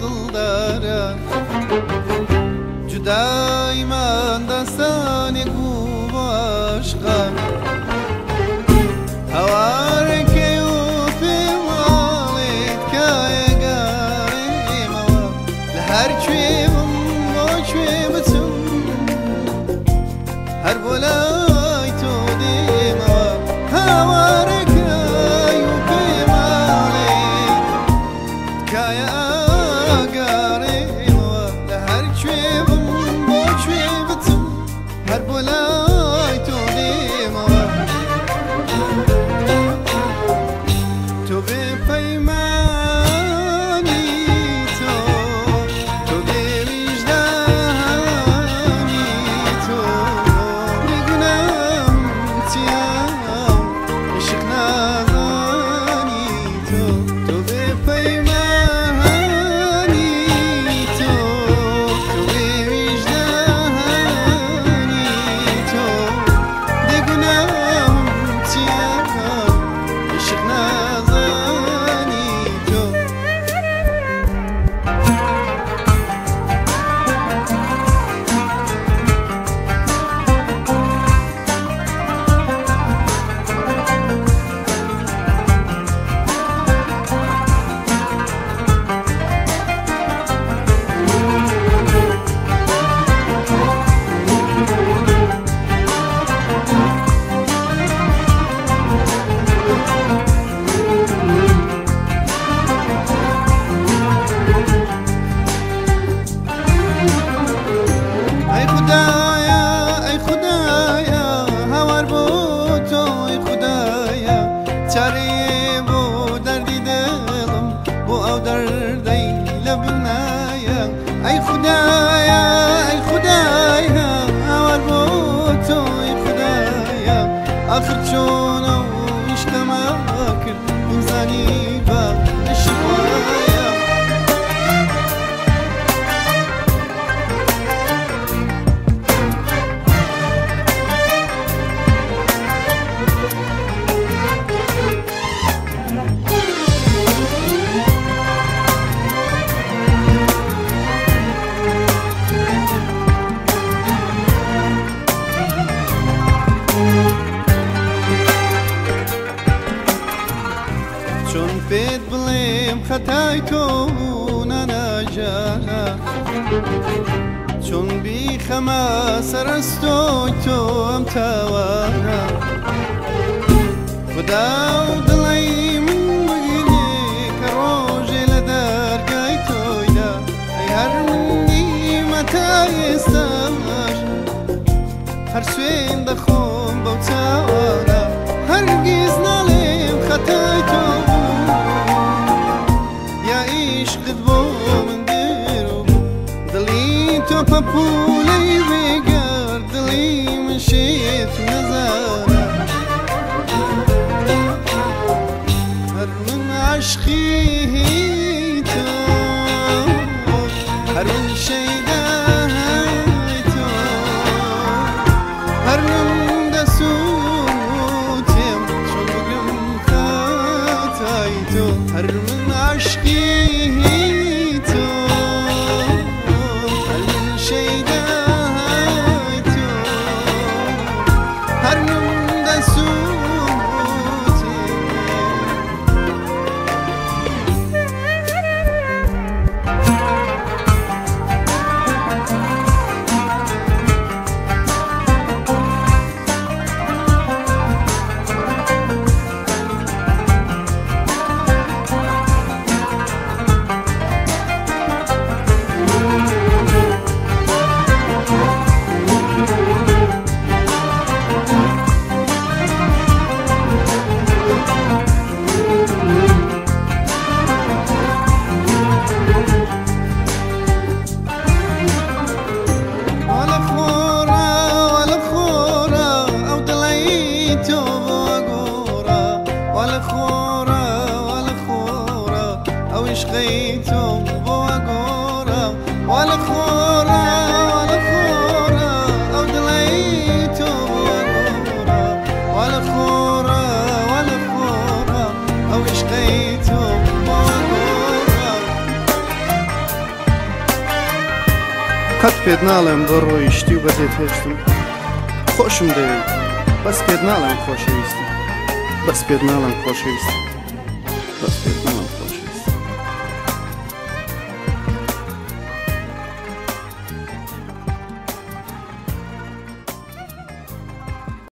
دڵدارە جودایمان داستانێک بوو بۆ عاشقا هەوارێکەی و پێماڵێت کایە گەڕێمەوە لە هەر کوێ بم بۆ کوێ بچم هەر بۆ لای تۆ دێمەوە هاوارەکەی و پێماڵێت تکایە ئاگارێمەوە لە هەر کوێ بم بۆ کوێ بچم هەر بۆ لای تۆ دێمەوە تۆ بێ پەیمانی تۆ تۆ بێ ویژدانی تۆ بێگوناهم چیا عشق نازانی تۆ تۆ بێ پەیمانی تۆ تۆ بێ ویژدانی تۆ بێگوناهم چیا عشق نازانی تۆ. ئەی خودایە ئەی خودایە هاوار بۆ تۆ ئەی خودایە چارەیە بۆ دەردی دڵم بۆ ئەو دەردەی لە بنایە ئەی خودایە ئەی خودایە هاوار بۆ تۆ ئەی خودایە ئاخر چۆنە و عیشقەمە کرد بمزانی بە عشق وایە. چۆن پێت بڵێم خەتای تۆ ناناژانە چۆن بیخەمە سەرستۆی تۆ ئەم تاوانە خدا و دڵی من بگرێ کە ڕۆژێ لە دەرگای تۆیدا ئەی هەر من نیمە تا ئێستاش هەر سوێن دەخۆم بەو چاوانە هەرگیز ناڵێم خەتای تۆ بوو یا عیشقت بۆ من درۆ بوو دڵی تۆ پەپوولەی بێگەرد دڵی من شێت و نەزانە هەر من عاشقی تۆ هەر من شەیدای تۆ هەر من دەسووتێم چۆن بگرم خەتای تۆ هەر من عاشقی تۆ هەر من شەیدای تۆ هەر من دەسووتێم. ولا خورا ولا خورا ئەو دڵی تۆ بۆ گۆڕا ولا خورا ولا خورا ئەو عشقەی تۆ بۆ گۆڕا ولا خورا ولا خورا ئەو دڵی تۆ بۆ گۆڕا ولا خورا ولا خورا ئەو عشقەی تۆ بۆ گۆڕا. پێت ناڵێم بۆ ڕۆیشتی و بەجێت هێشتم. خۆشم دەوێی، بەس پێت ناڵێم خۆشەویستی. بەس پێت ناڵێم خۆشەویستی.